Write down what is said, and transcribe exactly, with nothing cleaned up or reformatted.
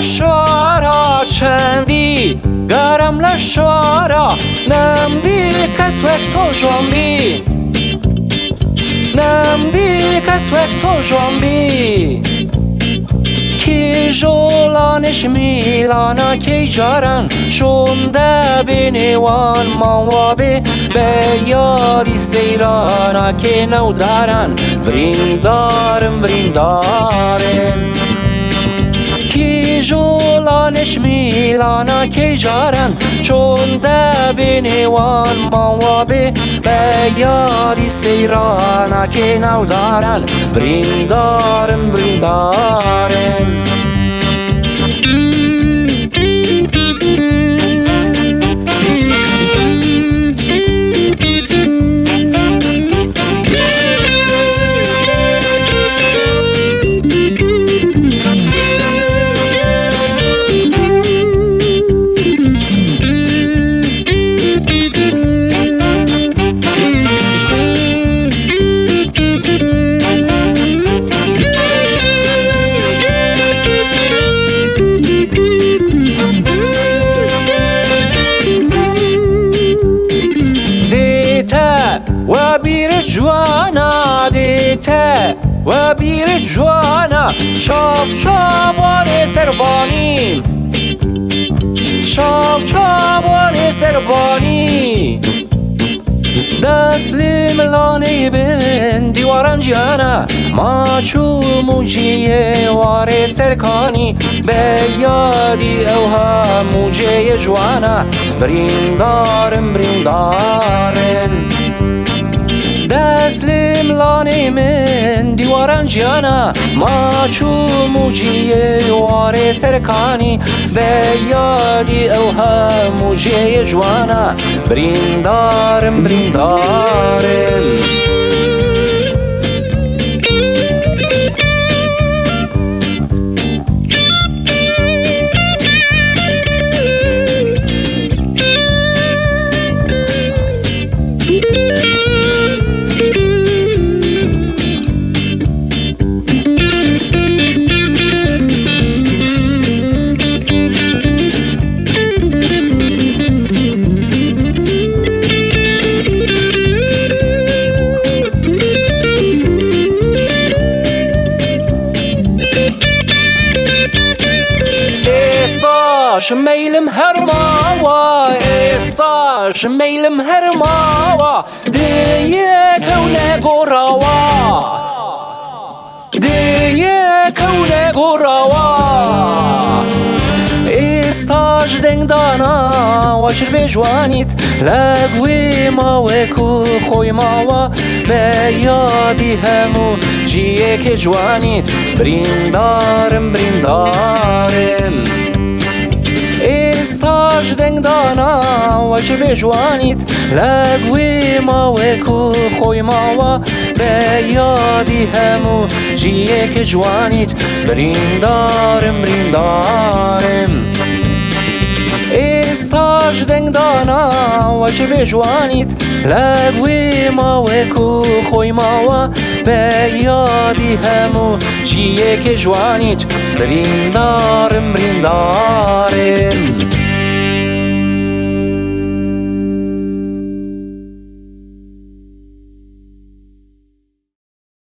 Şara çendî gerem le şara, nemdî kes wek to jon bî. Nemdî kes wek to jon bî. Kî jolanê ji mîlana key caran, şonde bênê wan man wa bê, be yadî seyrana kê newdaran, birîndarim, birîndarim. Kî jolanê ji mîlana key caran, çonde bênê wan man wa bê, be yadî seyrana kê newdaran, birîndarim, birîndarim. Dê te we bîr ciwana, dê te we bîr ciwana, çav çav warê serbanî, çav çav warê serbanî. Dest li milanê bin dîwaran ciyana, maç û mûciyê warê serkanî, be yadî ew hemû cêyê ciwana, birîndarim, birîndarim. Dest li milanê min dîwaran ciyana, maç û mûciyê warê serkanî, be yadî ew hemû cêyê ciwana, birîndarim, birîndarim. Êsta ji meylim hermawa, êsta ji meylim hermawa, dê yek ew ne gorawa. Dê yek ew ne gorawa. Êsta ji dengdana we çi bê ciwanît, leg wê ma we ku xoy mawa, be yadî hemû ciyekê ciwanît, birîndarim, birîndarim. Êsta ji dengdana we çi bê ciwanît, leg wê ma we ku xoy mawa, be yadî hemû ciyekê ciwanît, birîndarim, birîndarim. Êsta ji dengdana we çi bê ciwanît, leg wê ma we ku xoy mawa, be yadî hemû ciyekê ciwanît, birîndarim, birîndarim.